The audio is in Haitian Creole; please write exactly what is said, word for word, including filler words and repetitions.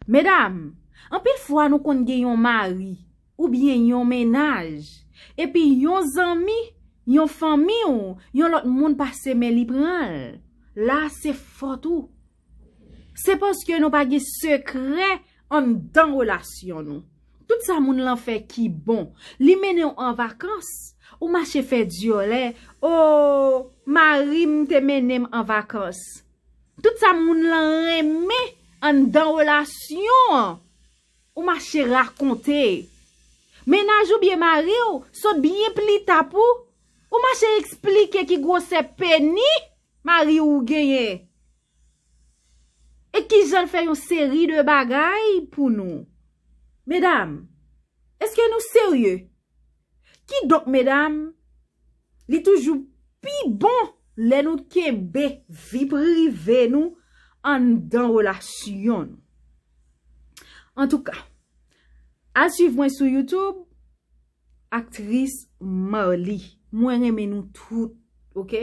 Medam, anpil fwa nou konn gen yon mari oubyen yon mennaj, epi yon zanmi, yon fanmi w, yon lòt moun pase men li pran l. La se fòt ou. Se paske nou pa gen sekrè anndan relasyon nou. Tout sa moun lan fè ki bon. Li mennen w an vakans, ou mache fè dyòlè, o, mari m te mennen m an vakans. Tout sa moun lan renmen anndan relasyon an, ou mache rakonte. Mennaj oubyen mari w sot byen pli ta pou ou mache eksplike ki gwosè peni mari w genyen. E kijan l fè yon seri de bagay pou nou. Medam, èske nou serye? Kidonk, medam, li toujou pi bon lè nou kenbe vi prive nou anndan relasyon nou. Antouka, al swiv mwen sou YouTube, aktris Marly. Mwen renmen nou tout, oke?